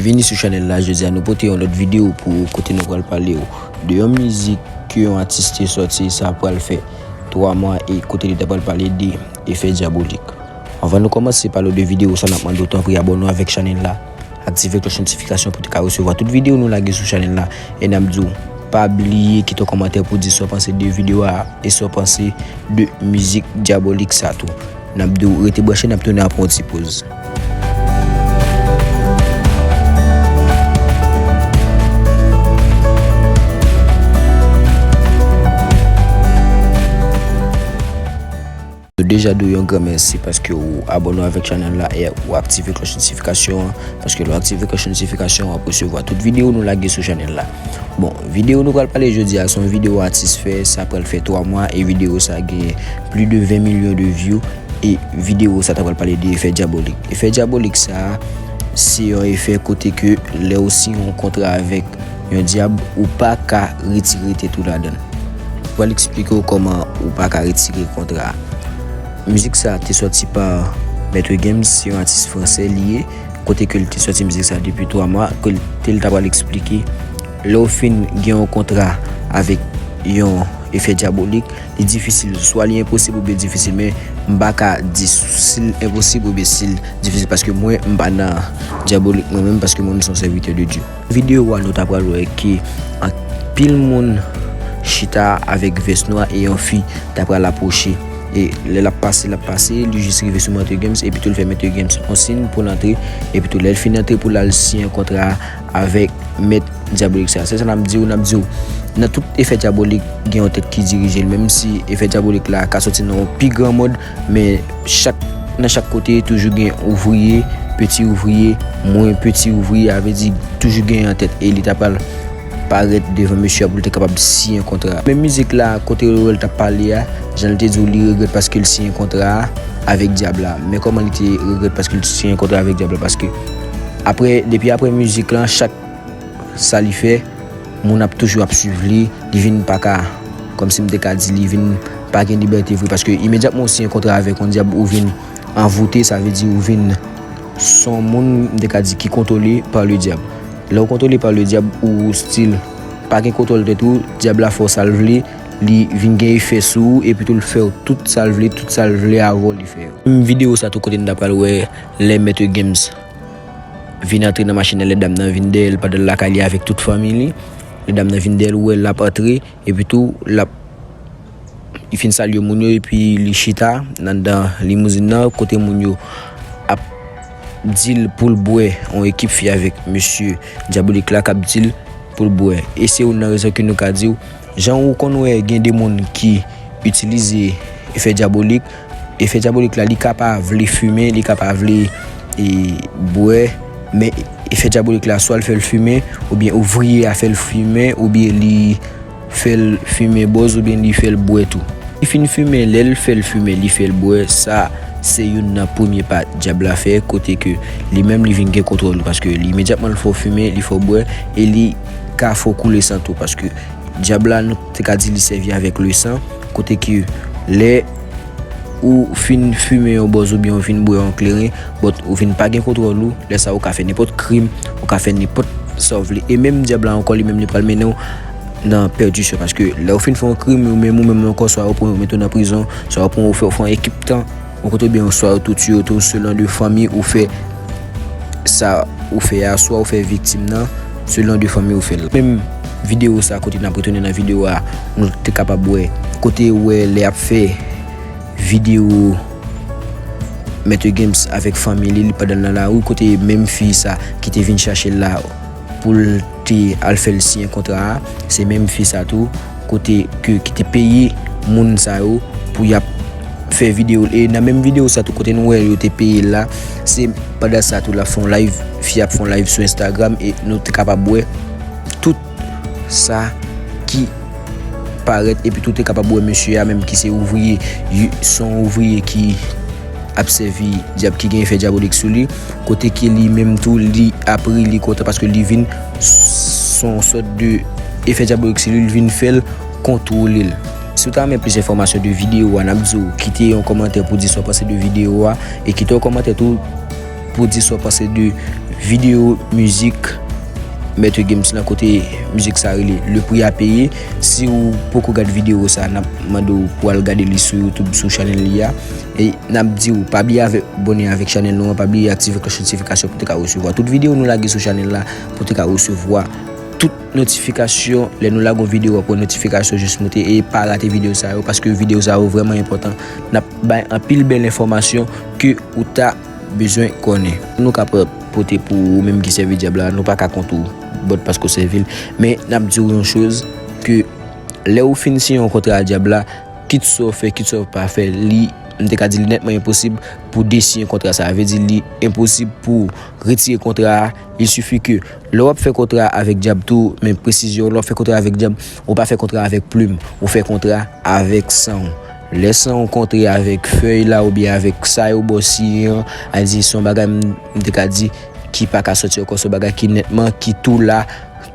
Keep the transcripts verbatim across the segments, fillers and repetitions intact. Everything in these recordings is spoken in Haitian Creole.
Vini sou chanèl la jodi a, nou pote yon lòt videyo pou ou kote nou pral pale w de yon mizik ke yon atis te sòti, sa pral fè twa mwa, e kote li ta pral pale de efè dyabolik. Anvan nou kòmanse pale w de videyo sa, n ap mande w tanpri abòne w avèk chanèl la, aktive klòch notifikasyon pou w te ka resevwa tout videyo nou lage sou chanèl la, e n ap di w pa bliye kite yon kòmantè pou w di sa w panse de videyo a e sa w panse de mizik dyabolik sa tou. N ap di w rete branche, n ap tounen apre yon ti poz. Nou deja di w yon gran mèsi paske w abòne w avèk chanèl la e w aktive klòch notifikasyon an, paske lè w aktive klòch notifikasyon an, w ap resevwa tout videyo nou lage sou chanèl la. Bon, videyo nou pral pale jodi a, se yon videyo atis fè, sa pral fè twa mwa, e videyo sa gen plis de ven milyon de view, e videyo sa ta pral pale de efè dyabolik. Efè dyabolik sa, se yon efè kote ke lè w siyen yon kontra avèk yon dyab, ou pa ka retire tèt ou ladan l. Mwen pral eksplike w kòman ou pa ka retire kontra a. Mizik sa te sòti pa Maître Games, se yon atis fransè li ye, kote ke l te sòti mizik sa depi twa mwa, kote l ta pral eksplike. Lè w fin gen yon kontra avèk yon efè dyabolik, li difisil, swa li enposib oubyen difisil, men m pa ka di si l enposib oubyen si l difisil, paske mwen, m pa nan dyabolik mwen menm, paske mwen, m se yon sèvitè de Dye. Videyo a, nou ta pral wè ke anpil moun chita avèk vès nwa e yon fi ta pral apwoche. E lè l ap pase, l ap pase, li jis rive sou Maître Games, epi tou l fè Maître Games yon siy pou l antre, epi tou lè l fin antre pou l al siyen kontra a avèk mèt dyabolik sa. Se sa n ap di w, n ap di w, nan tout efè dyabolik, gen yon tèt ki dirije l, menm si efè dyabolik la ka sòti nan yon pi gran mond, men chak, nan chak kote, toujou gen ouvriye, peti ouvriye, mwen peti ouvriye, a vle di, toujou gen yon tèt, e li ta pral parèt devan mesye a pou l te kapab siyen kontra a. Men mizik la, kote w wè l t ap pale a, jan l te di w, li regrèt paske l siyen kontra a avèk dyab la. Men kòman li te regrèt paske l siyen kontra avèk dyab la? Paske apre, depi apre mizik lan, chak sa li fè, moun ap toujou ap swiv li, li vin pa ka, kòmsi m te ka di, li vin pa gen libète vre, paske imedyatman w siyen kontra avèk yon dyab, ou vin anvoute, sa vle di ou vin se yon moun, m te ka di, ki kontwole pa le dyab. Lè w kontwole pa le dyab, ou still pa gen kontwòl tèt ou, dyab la fè w sa l vle, li vin gen efè sou ou, epi tou l fè w tout sa l vle, tout sa l vle avè w, li fè yo. Menm videyo sa tou kote n ta pral wè lè Maître Games vin antre nan machin nan, lè dam nan vin dèyè l pandan l lakay li avèk tout fanmi li. Lè dam nan vin dèyè l, ou wè l ap antre, epi tou l ap, li fin salye moun yo, epi li chita anndan limouzin nan, kote moun yo ap di l pou l bwè, yon ekip fi avèk mesye dyabolik la k ap di l pou l bwè. E se youn nan rezon ke nou ka di w, jan ou konn wè gen de moun ki itilize efè dyabolik, efè dyabolik la, li ka pa vle fimen, li ka pa vle, e, bwè, men efè dyabolik la, swa l fè l fimen, oubyen ouvriye a fè l fimen, oubyen li fè l fimen bòz, oubyen li fè l bwè tou. Li fin fimen, lè l fè l fimen, li fè l bwè, sa se youn nan premye pa dyab la fè, kote ke li menm li vin gen kontwòl ou, paske li imedyatman l fè w fimen, li fè w bwè, e li ka fè w koule san tou, paske dyab la, nou te ka di li sèvi avèk le san, kote ke lè ou fin fimen yon bòz oubyen ou fin bwè yon kleren, but ou vin pa gen kontwòl ou, lè sa a ou ka fè nenpòt krim, ou ka fè nenpòt sa w vle. E menm dyab la ankò, li menm, li pral mennen w nan pèdisyon, paske lè ou fin fè yon krim, ou menm, ou menm ankò, swa yo pran w, yo mete w nan prizon, swa yo pran w, yo fè w fè yon ekip tan, yon kote oubyen swa yo tou tiye w tou, selon de fanmi ou fè sa ou fè a, swa ou fè viktim nan, selon de fanmi ou fè l. Menm videyo sa, kote n ap retounen nan videyo a, nou te kapab wè, kote ou wè lè y ap fè videyo Maître Games avèk fanmi li, li pandan l nan lari, kote menm fi sa ki te vin chache l la pou l te al fè l siyen kontra a, se menm fi sa tou, kote ke, ki te peye moun sa yo pou y ap fè videyo. E nan menm videyo sa tou, kote nou wè yo te peye l la, se pandan sa tou l ap fè yon live, fi ap fè yon live sou Instagram, e nou te kapab wè tout sa ki parèt, epi tou te kapab wè mesye a menm ki se ouvriye, y-, se yon ouvriye ki ap sèvi dyab, ki gen efè dyabolik sou li, kote ke li menm tou li ap ri, li kontan paske li vin s-, se yon sòt de efè dyabolik sou li, li vin fè l kontwole l. Si w ta renmen plis enfòmasyon de videyo a, n ap di w kite yon kòmantè pou di sa w panse de videyo a, e kite yon kòmantè tou pou di sa w panse de Videyo mizik Maître Gims lan, kote mizik sa rele Le Prix à Payer. Si ou poko gad videyo sa, n ap mande w pou al gade li sou YouTube, sou chanèl li a. E n ap di w, pa bliye avè-, abòne avèk chanèl nou an, pa bliye aktive klòch notifikasyon pou te ka resevwa tout videyo nou lage sou chanèl la, pou te ka resevwa tout notifikasyon. Lè nou lage yon videyo, w ap wè notifikasyon jis moute. E pa rate videyo sa yo, paske videyo sa yo vrèman enpòtan. N ap bay anpil bèl enfòmasyon ke ou ta bezwen konnen. Nou kapab pote pou ou menm ki sèvi dyab la, nou pa ka kont ou bòt paske w sèvi l. Men n ap di w yon choz, ke lè ou fin siyen yon kontra a dyab la, kit sa w fè, kit sa w pa fè, li, m te ka di li nètman enposib pou desiyen kontra sa. Vle di li enposib pou retire kontra a. Il suffit ke lè w ap fè kontra avèk dyab tou, men presizyon, lè w ap fè kontra avèk dyab, ou pa fè kontra avèk plim, ou fè kontra avèk san w. Lè san w kontre avèk fèy la oubyen avèk sa yo ba w siyen an, a di se yon bagay m, m te ka di ki pa ka sòti ankò, se yon bagay ki nètman, ki tou la,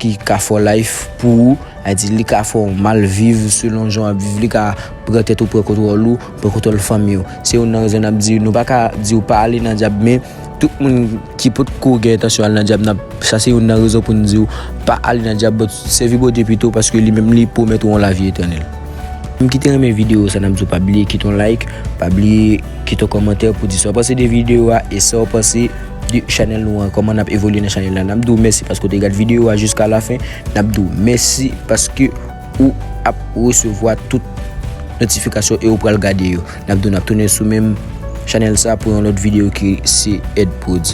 ki ka fè w life pou ou. A di li ka fè w mal viv selon jan w ap viv, li ka pran tèt ou, pran kontwòl ou, pran kontwòl fanmi w. Se youn nan rezon n ap di nou pa ka di w pa ale nan dyab, men tout moun ki potko gen entansyon al nan dyab, n ap, sa se youn nan rezon pou n di w pa ale nan dyab, but sèvi Bondye pito paske li menm li pwomèt ou yon lavi etènèl. Menm ki te renmen videyo sa, n ap di w pa bliye kite yon like, pa bliye kite yon kòmantè pou di sa w panse de videyo a e sa w panse de chanèl nou an, kòman n ap evolye nan chanèl la. N ap di w mèsi paske w te gad videyo a jiska lafen. N ap di w mèsi paske ou ap resevwa tout notifikasyon e ou pral gade yo. N ap di w n ap tounen sou menm chanèl sa pou yon lòt videyo ki se Ed Prod.